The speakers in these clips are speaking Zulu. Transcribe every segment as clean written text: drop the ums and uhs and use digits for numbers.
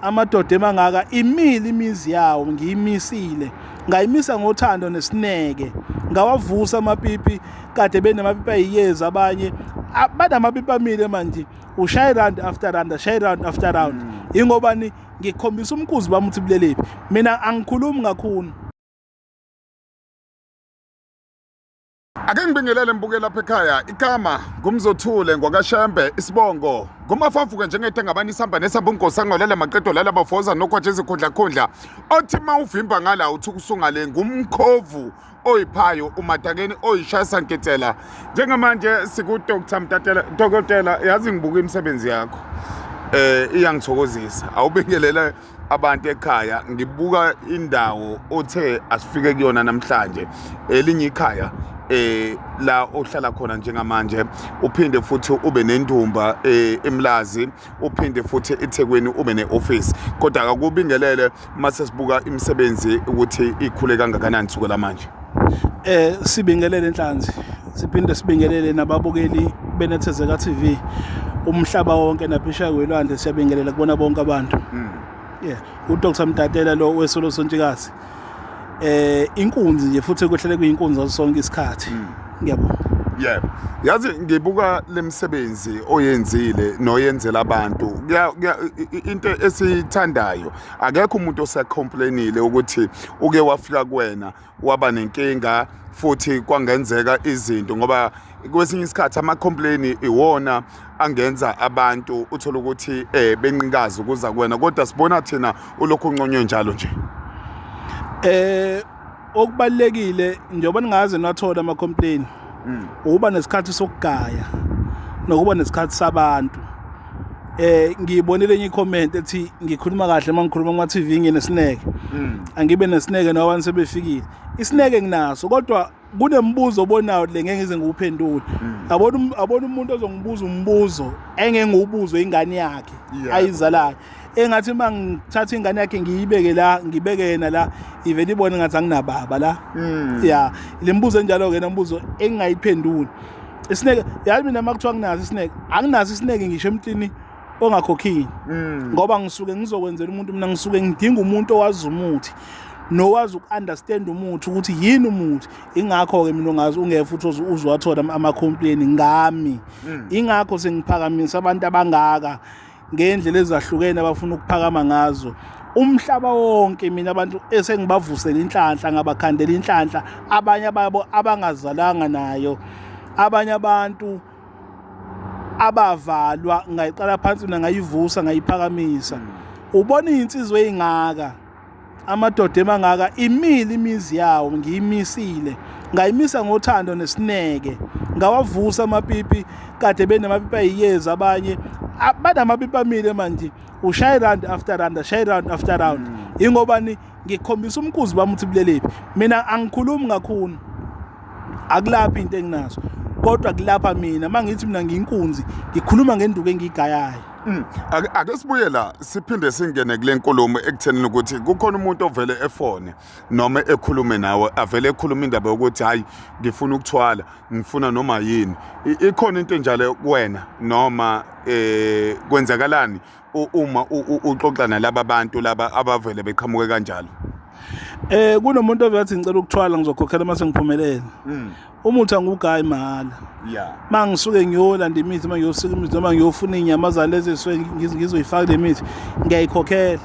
Amadoda emangaka imile imizi yawo ngiyimisile. Ngayimisa ngothando nesineke. Ngawavusa amapipi kade benamapipi ayiyezi abanye banamapipi amile manje ushaye round after round ashaye round after round. Ingobani ngikhombisa umkuzi bami uthi bulelephi. Mina angikhulumi kakhulu. Ake ngibingelele mbuke lapha ekhaya igama ngumzothule ngwakashembe isibongo ngumafavuke njengete ngabani isihamba nesihamba unkosi angolele maqedo lala bafoza nokhwaje izikhundlakhundla othi uma uvimba ngala uthi usungale ngumkhovu oyiphayo umadakeni oyishayisa nketsela njengamanje siku-dr mtatela dokotela yazi ngibuka imisebenzi yakho eh iyangithokozisa awubingelele abantu ekhaya ngibuka indawo othe asifike kuyona namhlanje elinye ikhaya eh la ohlala khona njengamanje uphinde futhi ube nendumba eh emlazi uphinde futhi eThekwini ube neoffice kodwa akubingelele mase sibuka imisebenzi ukuthi ikhule kangakanani sukela manje. Sibingelele Nhlanzi, siphinde sibingelele nababukeli beNethezeka TV umhlaba wonke naphesheya kwelwandle siyabingelela kubona bonke abantu. Yeah, uDr Mtatela lo wesolo sontshikazi. Inkunzi nje futhi kuhlele kuyinkunzi ngaso sonke isikhathi. Ngiyabonga. Yebo. Yazi ngibuka lemsebenzi oyenzile noyenzela abantu. Into esiyithandayo akekho umuntu osecomplainile ukuthi uke wafika kuwena waba nenkinga futhi kwangenzeka izinto ngoba kwesinye isikhathi ama-complain iwona angenza abantu uthole ukuthi eh benqikaza ukuza kuwena kodwa sibona thina ulokhu unconywe njalo nje. Okubalekile njengoba ningaze nathola ama complain ukuba nesikhathi sokugaya nokuba nesikhathi sabantu. Ngiyibonile enye i-comment ethi ngikhuluma kahle uma ngikhuluma kuma TV nginesineke. Angibe nesineke nabantu sebefikile. Isineke nginaso kodwa kunembuzo obonayo le ngeke ngize ngiwuphendule. Abona abona umuntu ozongibuza umbuzo engeke ngiwubuzwe ingane yakhe ayizalayo. Engathi uma ngithatha ingane yakhe ngiyibeke la ngibeke yena la ivele ibone ngathi anginababa la. Ya, le mbuzo enjalo ke nombuzo engingayiphenduli. Isineke yazi mina uma kuthiwa nginaso isineke anginaso isineke ngisho emntwini ongakhokhile. Ngoba ngisuke ngizokwenzela umuntu mina ngisuke ngidinga umuntu owazi umuthi nowazi uku-understand umuthi ukuthi yini umuthi. Ingakho-ke mina ungazi ungeke futhi uzowathola ama-complain ngami. Ingakho sengiphakamisa abantu abangaka ngendlela ezahlukene abafuna ukuphakama ngazo umhlaba wonke. Mina abantu esengibavusela inhlanhla ngabakhandela inhlanhla abanye babo abangazalanga nayo abanye abantu abavalwa ngayiqala phansi mina ngayivusa ngayiphakamisa. Ubona izinsizwa ezingaka amadoda emangaka imile imizi yawo ngiyimisile ngayimisa ngothando nesineke ngawavusa amapipi kade benamapipi ayiyezi abanye banamapipi amile manje ushaye round after round ashaye round after round. Ingobani ngikhombisa umkuzi bami uthi bulelephi. Mina angikhulumi kakhulu akulaphi into enginazo kodwa kulapha mina mangithi mina ngiyinkunzi ngikhuluma ngenduku engiyigayayo. Ake sibuye la siphinde singene kule nkulumo ekuthenini ukuthi kukhona umuntu ovele efone noma ekhulume nawe avele ekhuluma indaba yokuthi hayi ngifuna ukuthwala ngifuna noma yini. Ikhona into enjalo kuwena noma kwenzakalani uma uxoxa nalaba bantu laba abavele beqhamuke kanjalo? Kunomuntu ovethi ngicela ukuthwala ngizokhokhela mase ngiphumelele. Umuthi angugayi mahhala. Mangisuke ngiyolanda imithi uma ngiyosika imithi noma ngiyofuna inyamazane lezi ezisuke ngizoyifaka le mithi ngiyayikhokhela.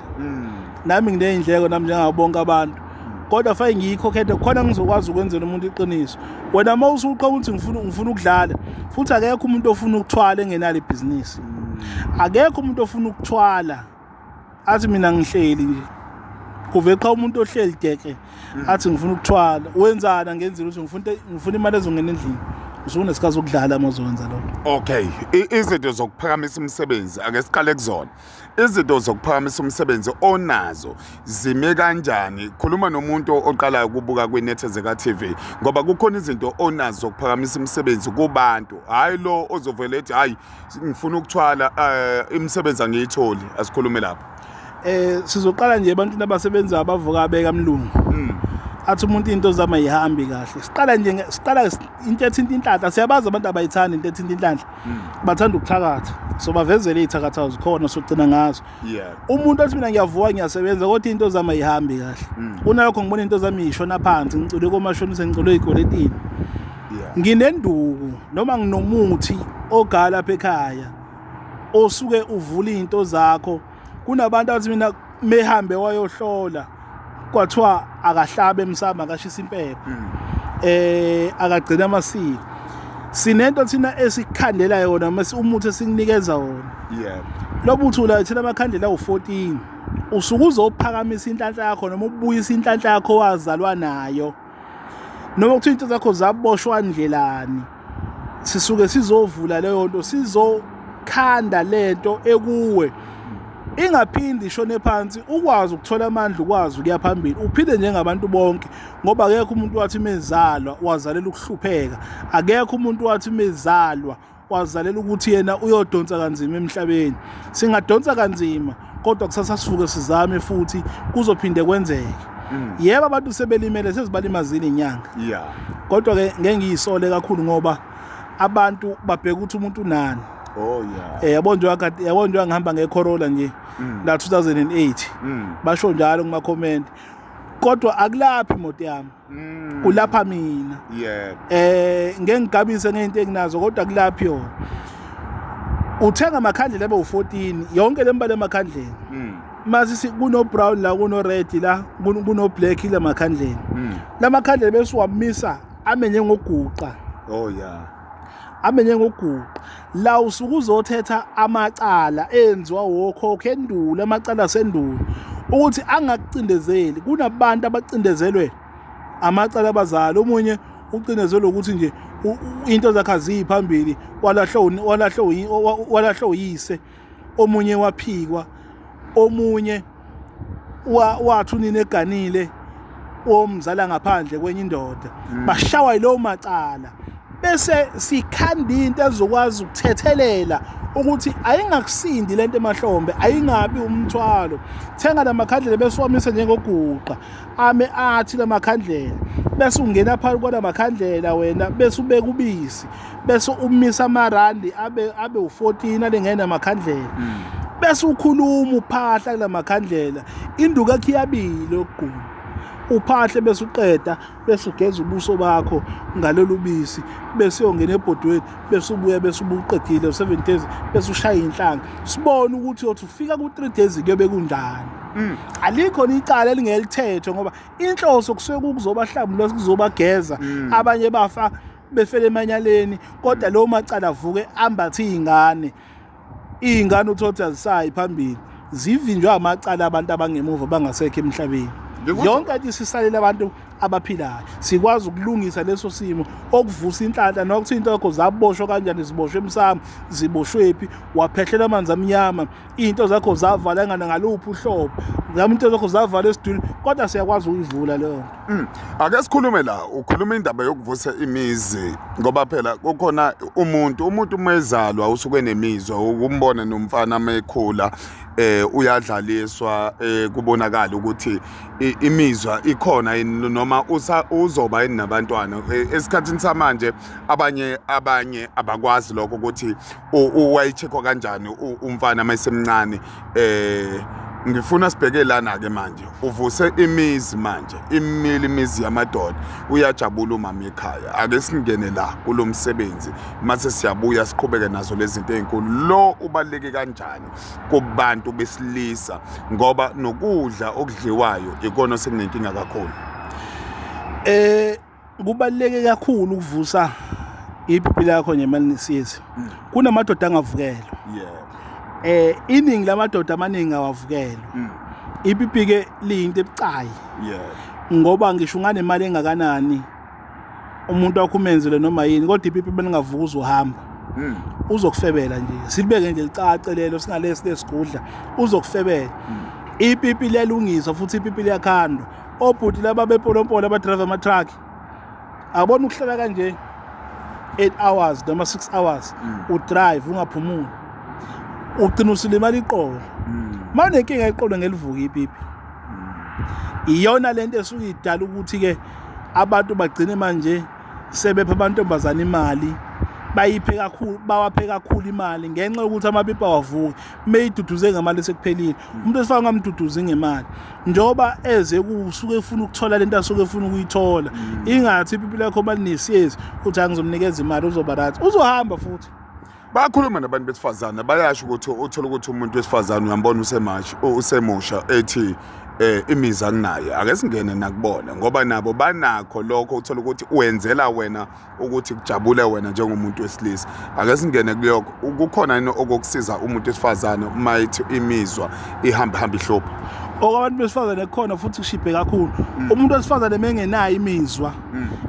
Nami nginey'ndleko nami njengabo bonke abantu. Kodwa fanele ngiyikhokhele khona ngizokwazi ukwenzela umuntu iqiniso. Wena uma usuqhamuka uthi ngifuna ukudlala futhi akekho umuntu ofuna ukuthwala engenalo ibhizinisi. Akekho umuntu ofuna ukuthwala athi mina ngihleli nje. Kuve qha umuntu ohleli deke athi ngifuna ukuthwala wenzana ngenzile ukuthi ngifuna imali ezongena endlini. Usunesikhathi sokudlala uma uzowenza lokho. Okay, izinto zokuphakamisa umsebenzi ake siqale kuzona. Izinto zokuphakamisa umsebenzi onazo zime kanjani? Khuluma nomuntu oqalayo ukubuka kwiNethezeka TV ngoba kukhona izinto onazo zokuphakamisa umsebenzi kubantu. Hayi lo ozovela ethi hayi ngifuna ukuthwala imisebenzi angiyitholi. Asikhulume lapho. Sizoqala nje ebantwini abasebenzayo abavuka beka mlungu. Athi umuntu into zami ayihambi kahle. Siqala nje siqala into ethinta inhlanhla. Siyabazi abantu abayithandi into ethinta inhlanhla. Bathanda ukuthakatha. So bavezele izithakatha zikhona sogcina ngazo. Umuntu athi mina ngiyavuka ngiyasebenza kodwa into zami ayihambi kahle. Kunalokho ngibona into zami ishona phansi, ngicule komashonisa, ngicule ezikoletini. Nginenduku noma nginomuthi ogala lapha ekhaya osuke uvula izinto zakho. Kunabantu athi mina mehambe wayohlola kwathiwa akahlabe emsamo, akashisa impepho, akagcina amasiko. Sinento thina esikhandela yona mase umuthi esikunikeza wona. Lo muthi ulayithela amakhandlela awu-14, usuke uzophakamisa inhlanhla yakho noma ubuyisa inhlanhla yakho wazalwa nayo, noma kuthiwa into zakho zaboshwa ndlelani, sisuke sizovula leyo nto, sizokhanda lento ekuwe ingaphindi ishone phansi, ukwazi ukuthola amandla, ukwazi ukuya phambili, uphile njengabantu bonke. Ngoba akekho umuntu wathi mezalwa wazalela ukuhlupheka, akekho umuntu wathi mezalwa wazalela ukuthi yena uyodonsa kanzima emhlabeni. Singadonsa kanzima kodwa kusasa sivuke sizame futhi, kuzophinde kwenzeke. Yebo, abantu sebelimele, sezibalimazile inyanga. Kodwa ke ngeke ngiyisole kakhulu ngoba abantu babheka ukuthi umuntu unani. Oh yeah. Yabo nje wakade, yabo nje ngihamba ngeCorolla nje la 2008. Basho njalo kuma comment. Kodwa akulaphi imoto yami. Kulapha mina. Ngeke ngigabise ngento enginazo kodwa kulaphi yona. Uthenga amakhandlela abe u14, yonke lembala emakhandleni. Mase kuno brown la, kuno red la, kuno black la makhandlela. Lamakhandlela bese wamisa ame njengoguqa. Oh yeah. Ame njengoguqa. La usuke uzothetha amacala enziwa wokhokho endulo, amacala asendulo ukuthi angakucindezeli. Kunabantu abacindezelwe amacala abazali. Omunye ucindezelwe ukuthi nje into zakhe aziyi phambili, walahlwa uyise, omunye waphikwa, omunye wathi unina eganile womzala ngaphandle kwenye indoda. Bashawa yilowo macala, bese sikhanda into ezokwazi ukuthethelela ukuthi ayingakusindi lento emahlombe, ayingabi umthwalo. Thenga lamakhandlela bese wamise njengoguqa, ame athi lamakhandlela, bese ungena phakathi kwalamakhandlela wena, bese ubeka ubisi, bese umisa amarandi abe u14 alingena amakhandlela, bese ukhuluma uphahla kulamakhandlela, induku yakhe iyabili okugquma, uphahle bese uqeda, bese ugeza ubuso bakho ngalolu bisi, bese uyongena ebhodweni, bese ubuya, bese ubuqedile 7 days, bese ushaya inhlanga, sibone ukuthi uyothi ufika ku 3 days kuyobe kunjani. Alikho icala elingelithethwe ngoba inhloso kusuke kuzobahlambulula, kuzobageza. Abanye bafa befele emanyaleni, kodwa lo macala avuke ambathe izingane, izingane uthothi azisayi phambili, zivinjwa amacala abantu abangemuva bangasekho emhlabeni. Yonke into isisalela abantu abaphilayo. Sikwazi ukulungisa leso simo okuvusa inhlanhla, nokuthi into yakho zaboshwa kanjani, ziboshwe emsamo, ziboshwe phi, waphehlela amanzi amnyama, into zakho zavala ngana ngaluphi uhlobo, zama into zakho zavala esidulini, kodwa siyakwazi ukuyivula leyo nto. Ake sikhulume la, ukhuluma indaba yokuvusa imizi, ngoba phela kukhona umuntu uma ezalwa usuke nemizwa, ukumbona nomfana mekhula uyadlaliswa, kubonakala ukuthi imizwa ikhona yini noma uzoba yini nabantwana. Esikhathini samanje abanye abakwazi lokho ukuthi wayicheckwa kanjani umfana mayesemncane. Ngifuna sibheke lana ke manje, uvuse imizi manje, imile imizi yamadoda, uyajabula umama ekhaya. Ake singene la kulomsebenzi, mase siyabuya siqhubeke nazo lezi zinto ezinkulu. Lo ubaluleke kanjani kubantu besilisa, ngoba nokudla okudliwayo ikona sekunenkinga kakhulu? Kubaluleke kakhulu ukuvusa ipipi lakho nje malinisizi. Kunamadoda angavukelwa. Iningi lamadoda amaningi awavukelwa. Ipipi ke liyinto ebucayi. Ngoba ngisho unganemali engakanani, umuntu wakho umenzele noma yini, kodwa ipipi belingavuka uzohamba. Uzokufebela nje. Silibeke nje licace lelo, singalesi lesigudla, uzokufebela. Ipipi liyalungiswa futhi ipipi liyakhandwa. Obhuti laba bepolompolo abadrive ama truck, abona ukuhlala kanje 8 hours noma 6 hours, udrive ungaphumuli, ugcina usulimala iqolo. Mawunenkinga iqolo ngelivuka ipipi. Iyona lento esuke idala ukuthi ke abantu bagcine manje sebepha amantombazane imali, bayiphe kakhulu, bawaphe kakhulu imali ngenxa yokuthi amapipi awavuki. Meyiduduze ngemali sekuphelile. Umuntu wesifazane ungamduduzi ngemali njengoba eze kusuke efuna ukuthola lento asuke efuna ukuyithola. Ingathi ipipi lakho balinesiyezi uthi angizomnikeza imali uzoba right, uzohamba futhi. Bayakhuluma nabantu besifazane, bayasho ukuthi uthola ukuthi umuntu wesifazane uyambona usemasha usemusha ethi imizi anginayo, ake singene nakubona ngoba nabo banakho lokho. Uthola ukuthi wenzela wena ukuthi kujabule wena njengomuntu wesilisa. Ake singene kuyokho, kukhona yini okokusiza umuntu wesifazane uma ethi imizwa ihamba hamba ihlupha? Okwabantu besifazane kukhona futhi kushibhe kakhulu. Umuntu wesifazane mengenayo imizwa,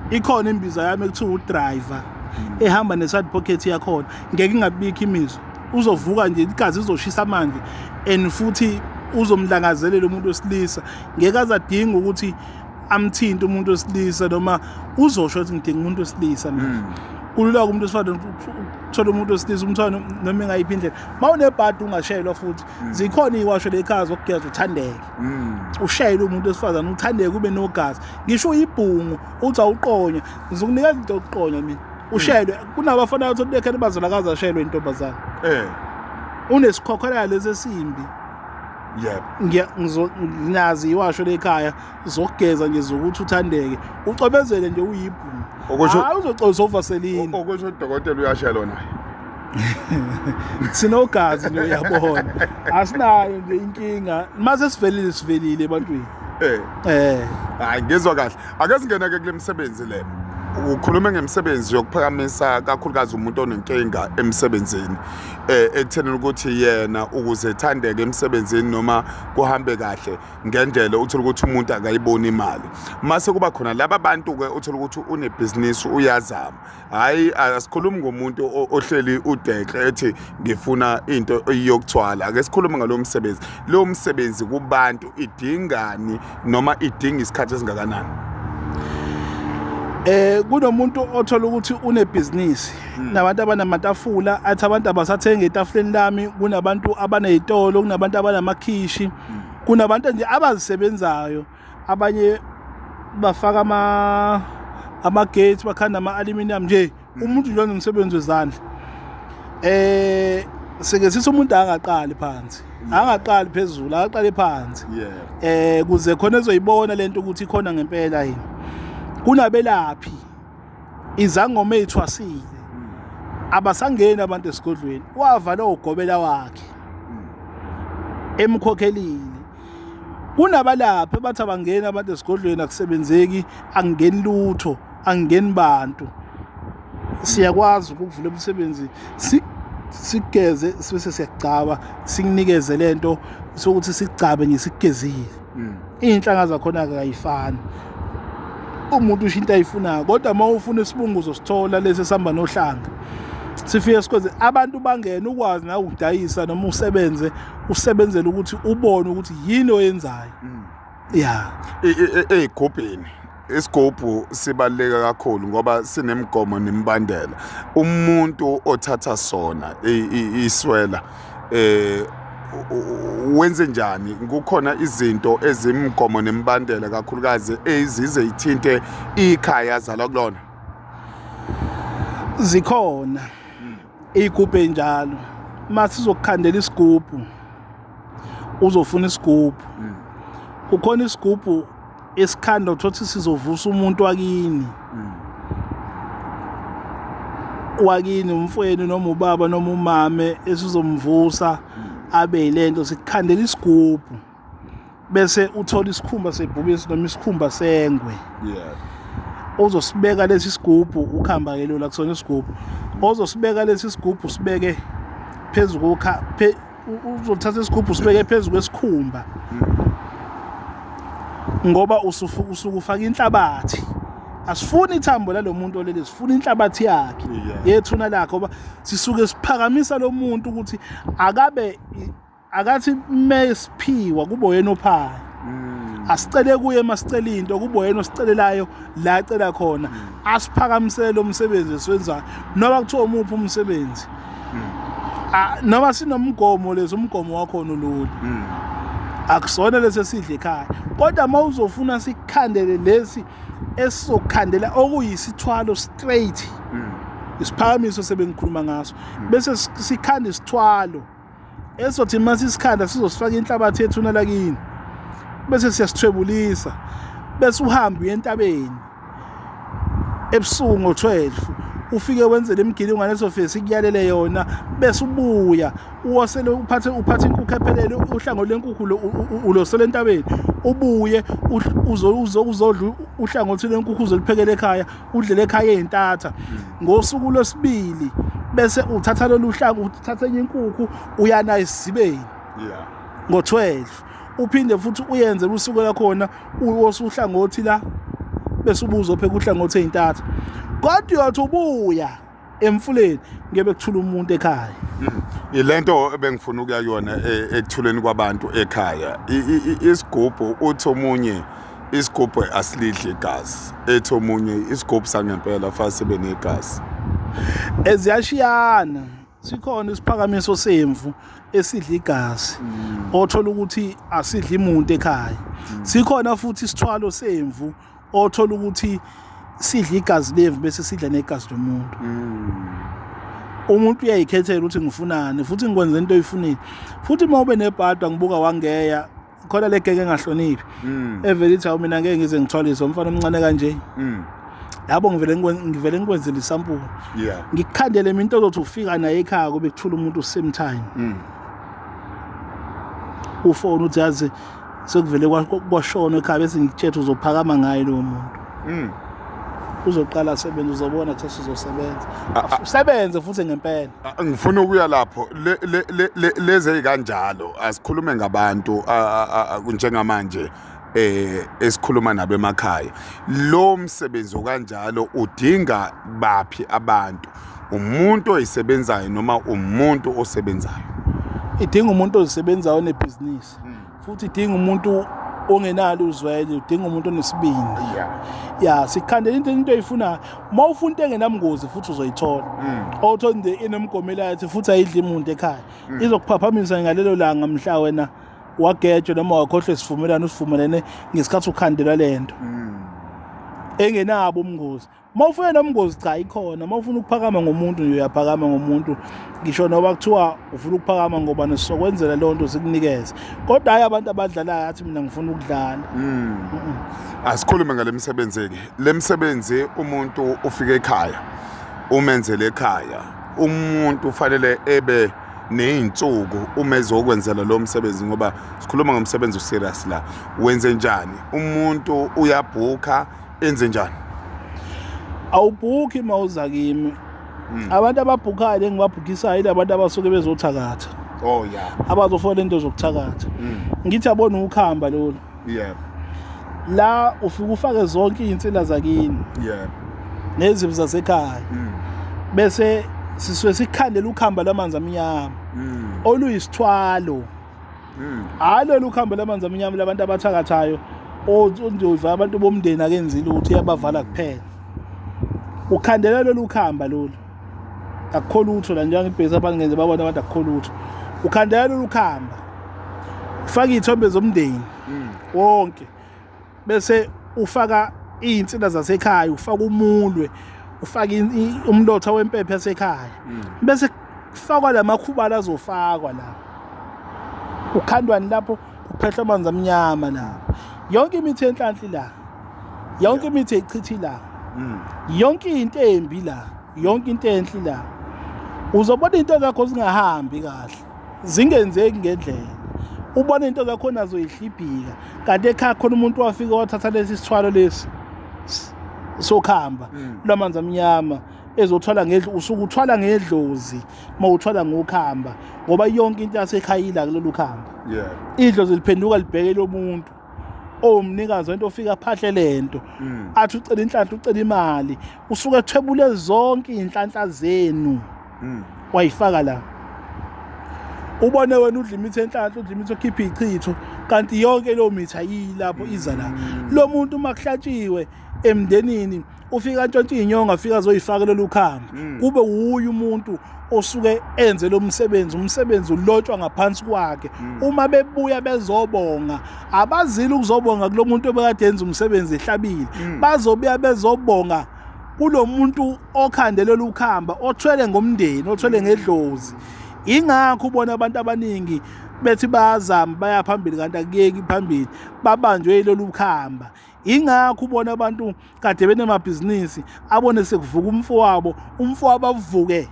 ikhona imbiza yami ekuthiwa udriver ehamba ne-side pocket yakhona, ngeke ingabikho imizwa, uzovuka nje igazi lizoshisa manje, and futhi uzomlangazelela umuntu wesilisa. Ngeke aze adinge ukuthi amthinte umuntu wesilisa, noma uzosho ukuthi ngidinga umuntu wesilisa mina. Kulula umuntu wesifazane ukuthola umuntu wesilisa, umthole noma ingayiphi indlela. Uma unebhadi ungashelwa futhi, zikhona iy'washo lekhaya zokugeza uthandeke, ushayele umuntu wesifazane uthandeke, ube nogazi. Ngisho uyibhungu uthi awuqonywa, ngizokunikeza into yokuqonywa mina, ushelwe. Kunabafana bathi bekhele bazolakaza ashelwe intombazane. Unesikhokhola lesi esimbi. Yebo. Nginazi iwasho lekhaya zokugeza nje zokuthi uthandeke, ucwebezele nje uyibhungu. Hayi uzoxolisa uvaseline. Okusho udokotela uyashelwa naye. Sinogazi nje uyabona, asinayo nje inkinga, mase sivelile sivelile ebantwini. Hayi ngizwa kahle. Ake singene ke kule misebenzi le. Ukhulume ngemisebenzi yokuphakamisa kakhulukazi umuntu onenkinga emsebenzini, ekuthenini ukuthi yena ukuze ethandeke emsebenzini noma kuhambe kahle ngendlela, uthola ukuthi umuntu akayiboni imali. Mase kuba khona laba bantu ke uthola ukuthi unebhizinisi uyazama. Hayi asikhulumi ngomuntu ohleli udekle ethi ngifuna into yokuthwala. Ake sikhulume ngalo msebenzi. Lo msebenzi kubantu idingani noma idinga isikhathi esingakanani? Kunomuntu othola ukuthi unebhizinisi nabantu abanamatafula, athi abantu abasathenga etafuleni lami, kunabantu abanezitolo, kunabantu abanamakhishi, kunabantu nje abazisebenzayo, abanye bafaka ama gates, bakhanda ama aluminium nje, umuntu nje onomsebenzi wezandla. Sike sithi umuntu angaqali phansi, angaqali phezulu, akaqale phansi. Kuze khona ezoyibona lento ukuthi ikhona ngempela yini. Kunabelaphi, izangoma ezithwasile, abasangeni abantu esigodlweni, wavala ugobela wakhe emkhokhelile. Kunabalaphi abathi abangeni abantu esigodlweni, akusebenzeki, angeni lutho, angeni bantu. Siyakwazi ukuvula umsebenzi, sigeze bese siyagcaba, sikunikeze lento sokuthi sigcabe nje sikugezile. Iy'nhlanga zakhona-ke kayifani, umuntu usho into ayifunayo, kodwa uma ufuna isibungu uzosithola lesi esihamba nohlanga, sifike sikwenze abantu bangene, ukwazi nawe ukudayisa noma usebenze, usebenzele ukuthi ubone ukuthi yini oyenzayo. Ya. Ey'gubhini, isigubhu sibaluleke kakhulu ngoba sinemigomo nemibandela. Umuntu othatha sona iswela wenze njani? Kukhona izinto ezimigomo nemibandela kakhulukazi ezize ithinte ikhaya azalwa kulona? Zikhona iy'gubhu ey'njalo. Uma sizokukhandela isigubhu, uzofuna isigubhu, kukhona isigubhu esikhanda uthothi sizovusa umuntu wakini, wakini umfweni noma ubaba noma umame, esizomvusa abe yilento. Sikukhandela isigubhu bese uthola isikhumba sebhubesi noma isikhumba sengwe. Ozosibeka lesi sigubhu, ukhamba ke lula kusona isigubhu. Ozosibeka lesi sigubhu sibeke phezu kokha, uzothatha isigubhu sibeke phezu kwesikhumba, ngoba usuke ufaka inhlabathi. Asifuni ithambo lalomuntu olele, sifuna inhlabathi yakhe yethuna lakhe, ngoba sisuke siphakamisa lo muntu ukuthi akabe akathi mesiphiwa kube yena ophayo. Asicele kuye, masicela into kube yena osicelelayo la acela khona, asiphakamisele lo msebenzi esiwenzayo, noma kuthiwa umuphi umsebenzi. Noma sinomgomo, lezo umgomo wakhona ulula. Akusona lesi esidla ekhaya, kodwa uma uzofuna sikukhandele lesi esizokukhandela okuyisithwalo straight, isiphakamiso sebengikhuluma ngaso, bese sikhanda isithwalo esothi uma sisikhanda sizosifaka inhlabathi yethuna lakini, bese siyasithwebulisa, bese uhambe uye entabeni ebusuku ngo-12, ufike wenzele imigilingwane esofike sikuyalele yona, bese ubuya uwosele uphathe inkukhu ephelele, uhlangothi lwenkukhu ulosele entabeni, ubuye uzodla uhlangothi lwenkukhu uzoliphekela ekhaya, udlele ekhaya ey'ntatha. Ngosuku lwesibili bese uthatha lolu hlanga, uthatha enye inkukhu uya nayo esizibeni ngo-12, uphinde futhi uyenze usuku lakhona, uwose uhlangothi la, bese ubuza opheka uhlangothi ey'ntatha. Kodwa uyothi ubuya emfuleni ngebe kuthula umuntu ekhaya. Ilento ebengifuna ukuya kuyona ekuthuleni kwabantu ekhaya. Isigubhu uthi omunye isigubhu asilidli igazi, ethi omunye isigubhu sangempela fanele sibe negazi. Eziyashiyana, sikhona isiphakamiso semvu esidla igazi, othola ukuthi asidli umuntu ekhaya. Sikhona futhi isithwalo semvu othola ukuthi sidla igazi lemvu bese sidla negazi lomuntu. Umuntu uyayikhethela ukuthi ngifunani futhi ngikwenza into oyifunile. Futhi uma ube nebhadwa, ngibuka wangeya khona le genge engahloniphi evele ithi, awu, mina ngeke ngize ngithwaliswe umfana omncane kanje. Yabo, ngivele ngikwenzele isampuli, ngikukhandele mina into ozothi ufika naye ekhaya kube kuthula umuntu same time. Ufone uthi, yazi, sekuvele kwashona ekhaya, bese ngikutshela uzophakama ngaye lowo muntu. Uzoqala asebenze, uzobona kusasa uzosebenza, usebenze futhi ngempela. Ah, ngifuna ukuya lapho lezi ezikanjalo. Asikhulume ngabantu njengamanje esikhuluma nabo emakhaya. Lo msebenzi okanjalo udinga baphi abantu? Umuntu oyisebenzayo noma umuntu osebenzayo? Idinga umuntu ozisebenzayo onebhizinisi, futhi idinga umuntu ongenalo uzwele, udinga umuntu onesibindi. Ya, sikhandela into oyifunayo. Uma ufuna into engenamngozi futhi uzoyithola, othola nje inomgomela yathi futhi ayidli umuntu ekhaya, izokuphaphamisa ngalelo langa mhla wena wagejwa noma wakhohlwa isivumelwano usivumelene ngesikhathi ukhandelwa lento engenabo umngozi. Uma ufuna nomngozi, cha, ikhona. Uma ufuna ukuphakama ngomuntu nje, uyaphakama ngomuntu, ngisho noba kuthiwa ufuna ukuphakama ngoba nesizokwenzela leyo nto, sikunikeze. Kodwa hhayi abantu abadlalayo athi mina ngifuna ukudlala. Asikhulume ngale misebenzi-ke. Le misebenzi, umuntu ufike ekhaya, umenzele ekhaya, umuntu ufanele ebe ney'nsuku uma ezokwenzela lo msebenzi, ngoba sikhuluma ngomsebenzi userious la. Wenze njani? Umuntu uyabhukha, enze njani? Awubhukhi uma uza kimi. Abantu ababhukhayo engibabhukhisayo yila bantu abasuke bezothakatha, abazofola into zokuthakatha. Ngithi yabona ukhamba lolu la, ufike ufake zonke iy'nsila zakini nezimo zasekhaya, bese sisuke sikhandela ukhamba lwamanzi amnyama oluyisithwalo. Hhayi lolu khamba lamanzi amnyama labantu abathakathayo onje abantu bomndeni akenzi lutho, uyabavala kuphela. Ukhandela lolu khamba lolu, akukho lutho la. Njengoba ngibhekisa abantu, ngenze babone abantu, akukho lutho. Ukhandela lolu khamba, ufake iy'thombe zomndeni wonke, bese ufaka iy'nsila zasekhaya, ufaka umulwe, ufake umlotha wempepho yasekhaya, bese kufakwa lamakhubalo azofakwa la. Ukhandwani lapho? Kuphehlwa amanzi amnyama la, yonke imithi yenhlanhla la, yonke imithi echithi la, yonke into embi la, yonke into enhle la. Uzobona into zakho zingahambi kahle, zingenzeki ngendlela, ubona into zakho nazo yihlibhika, kanti ekhaya khona umuntu wafika wathatha lesi sithwalo lesi sokhamba lwamanzi amnyama ezothwala ngedlo. Usuke uthwala ngedlozi uma uthwala ngokhamba, ngoba yonke into yasekhaya ila kulolu khamba. Idlozi liphenduka libheke lo muntu owumnikazi wento, ofika aphahle lento, athi ucela inhlanhla, ucela imali, usuke ethwebule zonke iy'nhlanhla zenu, wayifaka la. Ubone wena udla imithi enhlanhla, udla imithi okhipha ichitho, kanti yonke leyo mithi ayilapho, iza la. Lo muntu uma kuhlatshiwe emndenini, Ufika antshontshe iy'nyongo, afike azoyifaka lolu khamba. Kube wuye umuntu osuke enze lo msebenzi, umsebenzi ulotshwa ngaphansi kwakhe. Uma bebuya bezobonga, abazili ukuzobonga kulo muntu obekade enza umsebenzi ehlabile. Bazobuya bezobonga kulo muntu okhande lolu khamba, othwele ngomndeni, othwele ngedlozi. Ingakho ubona abantu abaningi bethi bayazama baya phambili, kanti akuyeki phambili, babanjwe yilolu khamba. Ingakho ubona abantu kade benemabhizinisi, abone sekuvuka umfowabo, umfowabo avuke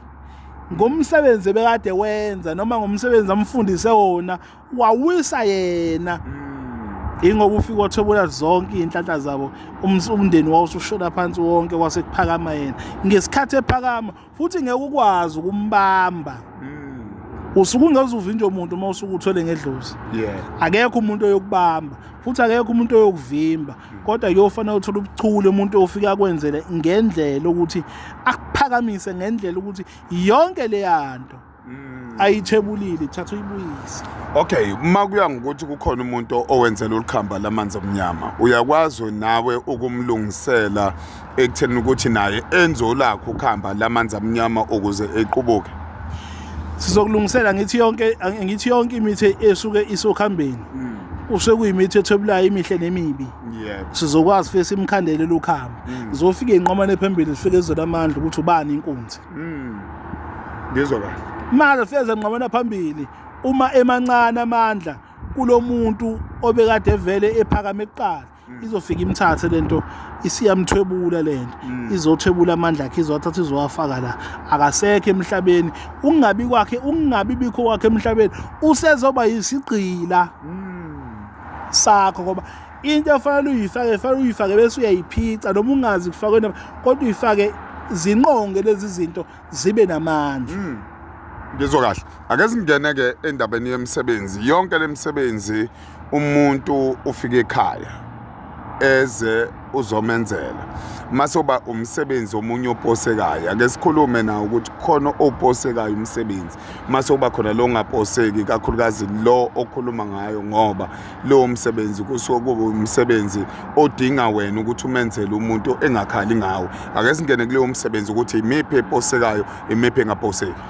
ngomsebenzi ebekade wenza noma ngomsebenzi amfundise wona, wawisa yena. Ingoba ufika wathwebula zonke iy'nhlanhla zabo, umndeni wawusushona phansi wonke, kwase kuphakama yena. Ngesikhathi ephakama futhi ngeke ukwazi ukumbamba. Usuke ungeze uvinjwe umuntu uma usuke uthwele ngedlozi. Akekho umuntu oyokubamba futhi akekho umuntu oyokuvimba, kodwa kuyofanele uthole ubuchule, umuntu ofika akwenzele ngendlela ukuthi akuphakamise, ngendlela ukuthi yonke leyanto ayithebulile ithatha uyibuyise. Okay, uma kuya ngokuthi kukhona umuntu owenzela ulikhamba lamanzi omnyama, uyakwazi nawe ukumlungisela ekutheni ukuthi naye enze olakho ukhamba lamanzi amnyama ukuze equbuke? Sizokulungisela, ngithi yonke imithi esuke isokhambeni usuke kuyimithi ethwebulayo, imihle nemibi. Sizokwazi fike simkhandele lukhamba, zofike inqomane phambili, sifike ezona amandla ukuthi ubani inkunzi. Ngizwa kahle. Manje fike zenqomana phambili, uma emancane amandla kulomuntu obekade vele ephakame kuqala, izofika imthathe lento, isiyamthwebula lento, izothwebula amandla akhe, izowathatha izowafaka la. Akasekho emhlabeni, ukungabi kwakhe, ukungabi bikho kwakhe emhlabeni, usezoba yisigqila sakho, ngoba into efanele uyifake, fanele uyifake bese uyayiphica, noma ungazi kufakwe, kodwa uyifake zinqonge lezi zinto zibe namandla. Ngizwa kahle. Ake singene ke endabeni yemisebenzi. Yonke lemisebenzi, umuntu ufika ekhaya eze uzomenzela. Mase uba umsebenzi omunye oposekayo. Ake sikhulume nawo ukuthi khona oposekayo umsebenzi. Mase uba khona lo ongaposeki, kakhulukazi lo okhuluma ngayo, ngoba lowo msebenzi kusuke kube umsebenzi odinga wena ukuthi umenzele umuntu engakhali ngawo. Ake singene kuleyo msebenzi ukuthi imiphi eposekayo, imiphi engaposeki.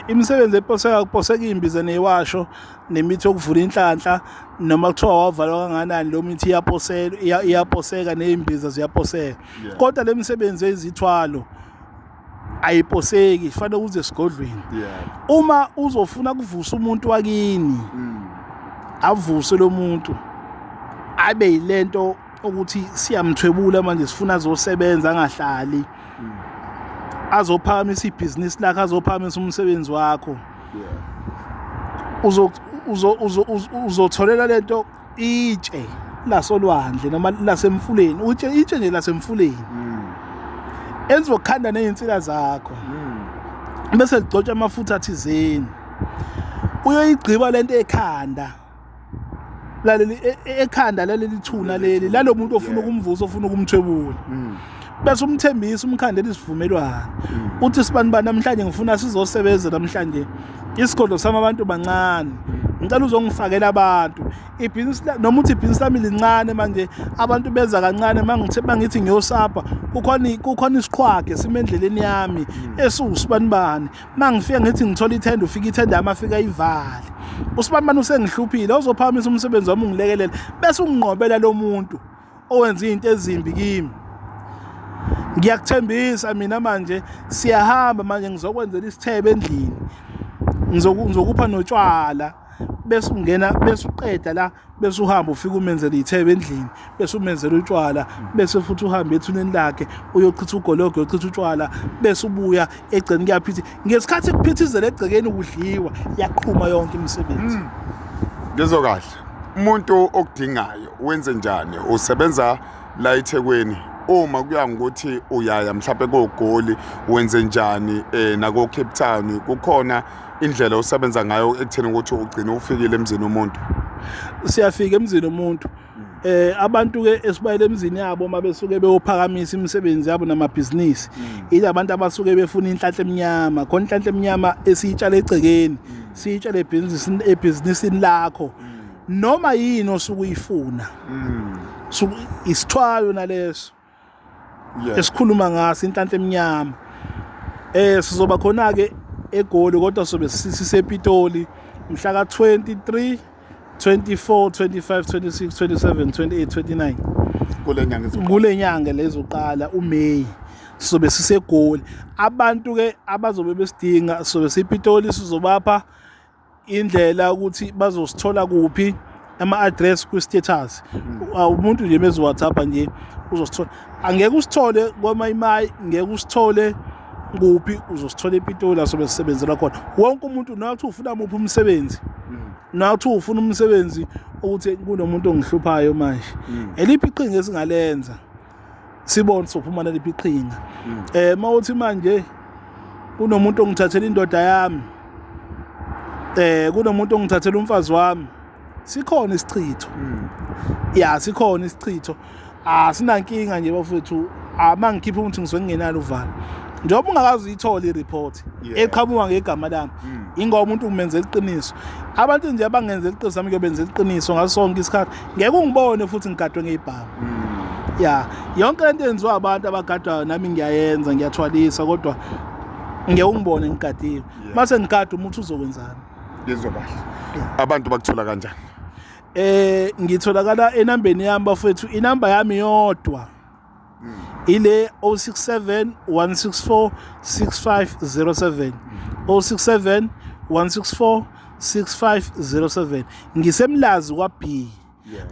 Imisebenzi eposeka, kuposeka imbiza neyiwasho nemithi yokuvula inhlanhla, noma kuthiwa wavalwa kangakanani, lo mithi iyaposela, iyaposeka, nezimbiza ziyaposeka. Kodwa le misebenzi ezithwalo ayiposeki, kufanele uze esigodlweni. Uma uzofuna kuvusa umuntu wakini, avuse lo muntu abe yilento ukuthi siyamthwebula manje, sifuna azosebenza, angahlali, azophakamisa ibhizinisi lakhe, azophakamisa umsebenzi wakho. Uzotholela lento itshe lasolwandle noma lasemfuleni, utshe itshe nje lasemfuleni elizokhanda nezinsila zakho, bese ligcotshwa amafutha athizeni, uyoyigqiba lento ekhanda laleli ekhanda laleli thuna leli lalo muntu ofuna ukumvusa, ofuna ukumthwebula, bese umthembisa, umkhandela isivumelwano, uthi, "Sibani bani, namhlanje ngifuna sizosebenza, namhlanje isigodlo sami abantu bancane, ngicela uzongifakela abantu ibhizinisi," noma uthi, "Ibhizinisi lami lincane manje, abantu beza kancane, mangithe bangithi ngiyosapha, kukhona isiqhwage sime endleleni yami esiwusibani bani, mangifika ngithi ngithola ithenda, ufika ithenda yami afika ivale, usibani bani usengihluphile, uzophakamisa umsebenzi wami, ungilekelele, bese unginqobela lo muntu owenza izinto ezimbi kimi. Ngiyakuthembisa mina, manje siyahamba, manje ngizokwenzela isithebe endlini, ngizokupha notshwala," bese ungena, bese uqeda la, bese uhamba ufika umenzele ithebe endlini, bese umenzela utshwala, bese futhi uhambe ethuneni lakhe uyochitha ugologo, uyochitha utshwala, bese ubuya egceni kuyaphithi. Ngesikhathi kuphithizela egcekeni kudliwa, yaqhuma yonke imisebenzi. Ngizwa kahle. Umuntu okudingayo wenze njani? Usebenza la eThekwini, uma kuya ngokuthi uyaya mhlawumbe koGoli, wenze njani, nako Cape Town, kukhona indlela osebenza ngayo ekutheni ukuthi ugcine ufikile emzini womuntu? Siyafika emzini womuntu. Abantu ke esibayele emzini yabo mabesuke beyophakamisa imisebenzi yabo namabhizinisi, ilabantu abasuke befuna inhlanhla emnyama. Khona inhlanhla emnyama esiyitshala egcekeni, siyitshala ebhizinisini lakho, noma yini osuke uyifuna. Isithwalo naleso. Esikhuluma ngaso inhlanhla emnyama. Sizoba khona ke eGoli, kodwa sobe sisePitoli mhla ka 23, 24, 25, 26, 27, 28, 29 Kule nyanga ezoqala. Kule nyanga lezoqala uMay sizobe siseGoli. Abantu ke abazobe besidinga, sizobe siPitoli, sizobapha indlela ukuthi bazosithola kuphi, ama-address kwi-status. Umuntu nje mezi WhatsApp nje uzosithola. Angeke usithole kwaMayimayi, ngeke usithole kuphi, uzosithola ePitoli la sobe sisebenzela khona. Wonke umuntu, noma kuthiwa ufuna muphi umsebenzi, noma kuthiwa ufuna umsebenzi ukuthi kunomuntu ongihluphayo manje, eliphi iqhinga esingalenza, sibone sophuma naliphi iqhinga. Mawuthi manje kunomuntu ongithathela indoda yami, kunomuntu ongithathela umfazi wami, sikhona isichitho. Ya, sikhona isichitho, asinankinga nje bafethu. Ama ngikhipha ukuthi ngisuke ngingenalo uvalo, njengoba ungakazi uyithole i-report eqhamuka ngegama lami, ingoba umuntu umenzela iqiniso. Abantu nje abangenzela iqiniso, nami ngiyobenzela iqiniso ngaso sonke isikhathi. Ngeke ungibone futhi ngigadwe ngezibhamu. Ya, yonke lento yenziwa abantu abagadwayo nami ngiyayenza, ngiyathwalisa, kodwa ngeke ungibone ngigadiwe. Mase ngigada umuntu uzokwenzani? Ngizwa kahle. Abantu bakuthola kanjani? Ngitholakala enambeni yami bafethu, inamba yami yodwa ile 067 164 6507, 067 164 6507. Ngisemlazi kwa B.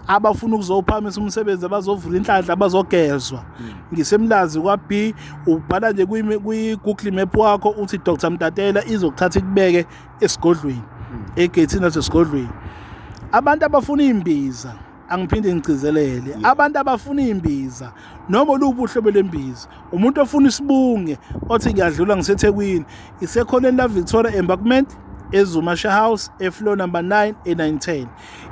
Abafuna ukuzophamisa umsebenzi, abazovula inhlanhla, abazogezwa, ngisemlazi kwa B. Ubhala nje kwi Google Map wakho uthi Dr Mtatela, izokuthatha ikubeke esigodlweni, egethini lasesigodlweni. Abantu abafuna imbiza, angiphinde ngigcizelele, abantu abafuna imbiza noma oluphi uhlobo lwembiza, umuntu ofuna isibunge othi ngiyadlula ngiseThekwini, isekhoneni la Victoria Embankment, eZuma Share House, efloor number 9 e910,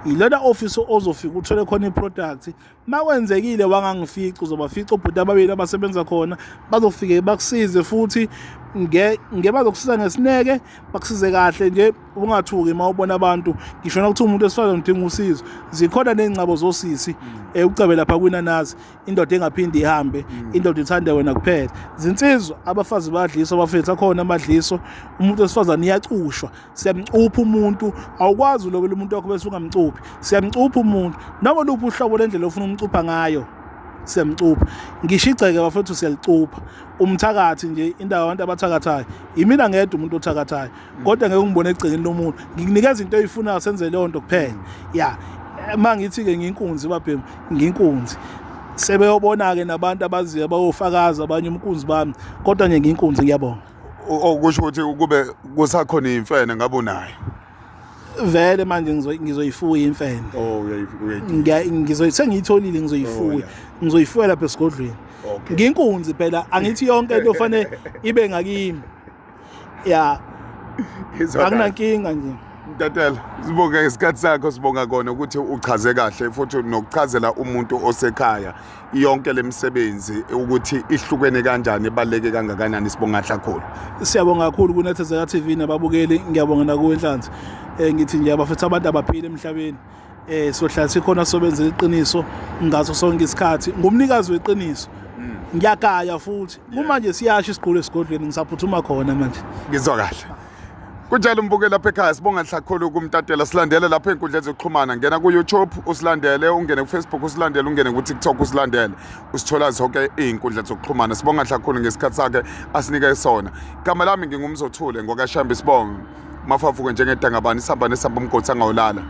ilona office ozofika uthole khona iproduct. Makwenzekile wangangifica, uzobafica obhuti ababili abasebenza khona, bazofike bakusize futhi nge bazokusiza ngesineke, bakusize kahle nje. Ungathuki uma ubona abantu, ngisho nakuthi umuntu wesifazane udinga usizo, zikhona ney'ngcabo zosisi, ucebe lapha kwinanazi, indoda engaphinde ihambe, indoda ithande wena kuphela. Zinsizwa, abafazi badliswa abafethu, akhona amadliso. Umuntu wesifazane iyacushwa, siyamcupha umuntu. Awukwazi ulobela umuntu wakho bese ungamcuphi. Siyamcupha umuntu noma luphi uhlobo lendlela ofuna umcupha ngayo, siyamcupha. Ngisho igceke bafethu siyalicupha. Umthakathi nje, indawo abantu abathakathayo, yimina ngedwa umuntu othakathayo, kodwa ngeke ungibone egcekeni lomuntu. Ngikunikeza into oyifunayo, senze leyo nto kuphela. Ya, uma ngithi-ke ngiyinkunzi babhemu, ngiyinkunzi. Sebeyobona-ke nabantu abaziyo, abayofakaza abanye umkunzi bami, kodwa nje ngiyinkunzi. Ngiyabonga. Okusho ukuthi kube kusakhona imfene ngabe unayo. Vele manje ngizoyifuya imfene. Oh, uyayidinga. Sengiyitholile, ngizoyifuya. Ngizoyifuya lapha esigodlweni. Nginkunzi phela, angithi yonke into fanele ibe ngakimi. Ya. Ngizwa kahle. Akunankinga nje. Mtatela, sibonga isikhathi sakho, sibonga kona ukuthi uchaze kahle futhi nokuchazela umuntu osekhaya yonke lemisebenzi ukuthi ihlukene kanjani, ibaluleke kangakanani. Sibonga kakhulu. Siyabonga kakhulu kuNethezeka TV nababukeli, ngiyabonga nakuwe Nhlanzi. Ngithi nje abafethu, abantu abaphile emhlabeni. Sohlala sikhona, sobenzela iqiniso ngaso sonke isikhathi. Ngumnikazi weqiniso. Ngiyagaya futhi. Kumanje siyasho isiqulo esigodlweni, ngisaphuthuma khona manje. Ngizwa kahle. Kunjalo mbuke lapha ekhaya, sibonga kakhulu kuMtatela. Silandele lapha ey'nkundleni zokuxhumana, ngena ku-YouTube usilandele, ungene ku-Facebook usilandele, ungene ku-TikTok usilandele, usithola zonke iy'nkundla zokuxhumana. Sibonga kakhulu ngesikhathi sakhe asinike sona. Igama lami nginguMzothule ngokaShambi, sibonga mafafuke njengedangabani isihamba nesihamba umgodi angawulala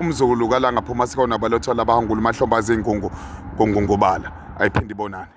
umzukulu kalanga phuma sikona balothola abahangula umahlomba azingungu gungungubala ayiphinde ibonane.